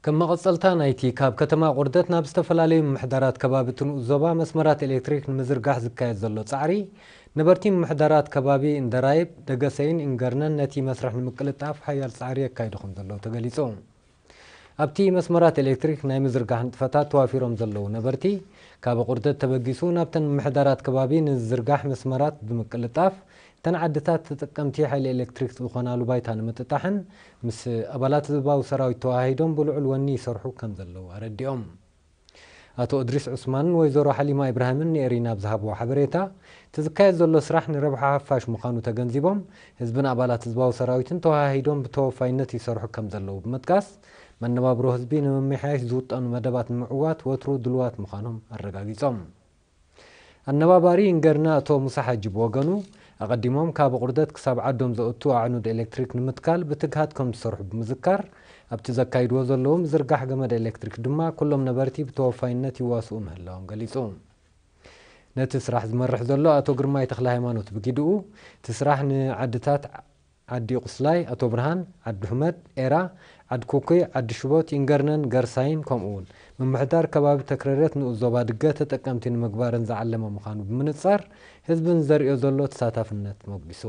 ከም መቐጸልታ ናይቲ ካብ ከተማ ቁርደት ናብ ዝተፈላለዩ ምምሕዳራት ከባቢ እቲ ንኡስ ዞባ መስመራት ኤሌክትሪክ ንምዝርጋሕ ዝካየድ ዘሎ ጻዕሪ፣ ነበርቲ ምምሕዳራት ከባቢ እንደራይብ፣ ደገሰይን ኢንገርነን ነቲ መስርሕ ንምቅልጣፍ ሓያል ጻዕሪ የካይዱ ከም ዘለዉ ተገሊጹ። ኣብቲ መስመራት ኤሌክትሪክ ናይ ምዝርጋሕ ንጥፈታት ተዋፊሮም ዘለዉ ነበርቲ፣ ካብ ቁርደት ተበጊሱ ናብተን ምምሕዳራት ከባቢ ንዝዝርጋሕ መስመራት ብምቅልጣፍ፣ እተን ዓድታት ተጠቀምቲ ሓይሊ ኤሌክትሪክ ዝኾናሉ ባይታ ንምጥጣሕን ምስ ኣባላት ህዝባዊ ሰራዊት ተዋሃሂዶም ብልዑል ወኒ ይሰርሑ ከም ዘለዉ ኣረዲኦም። ኣቶ እድሪስ ዑስማንን ወይዘሮ ሓሊማ ኢብራሂምን ንኤሪና ኣብ ዝሃብዎ ሓበሬታ፣ እቲ ዝካየድ ዘሎ ስራሕ ንረብሓ ሓፋሽ ምዃኑ ተገንዚቦም፣ ህዝብን ኣባላት ህዝባዊ ሰራዊትን ተወሃሂዶም ብተወፋይነት ይሰርሑ ከም ዘለዉ ብምጥቃስ፣ መነባብሮ ህዝቢ ንምምሕያሽ ዝውጠኑ መደባት ንምዕዋት ወትሩ ድልዋት ምዃኖም ኣረጋጊጾም። ኣነባባሪ ኢንገርና ኣቶ ሙሳ ሓጂ ብወገኑ፣ ኣቐዲሞም ካብ ቁርደት ክሳብ ዓዶም ዘእቱ ኣዕኑድ ኤሌክትሪክ ንምትካል ብትግሃት ከም ዝሰርሑ ብምዝካር፣ ኣብቲ ዘካይድዎ ዘለዉ ምዝርጋሕ ገመድ ኤሌክትሪክ ድማ ኩሎም ነበርቲ ብተወፋይነት ይዋስኡ ምህላዎም ገሊጹ። ነቲ ስራሕ ዝመርሕ ዘሎ ኣቶ ግርማይ ተኽለ ሃይማኖት ብጊድኡ፣ እቲ ስራሕ ንዓድታት ዓዲ ቁስላይ፣ ኣቶ ብርሃን፣ ዓዲ ሑመድ፣ ኤራ፣ ዓዲ ኩኩይ፣ ዓዲ ሽቦት፣ ኢንገርነን ገርሳይን ከምኡ እውን ምምሕዳር ከባቢ ተክረረት ንኡስ ዞባ ድገ ተጠቀምቲ ንምግባርን ዝዓለመ ምዃኑ ብምንጻር ህዝብን ዘርእዮ ዘሎ ተሳታፍነት መጒሱ።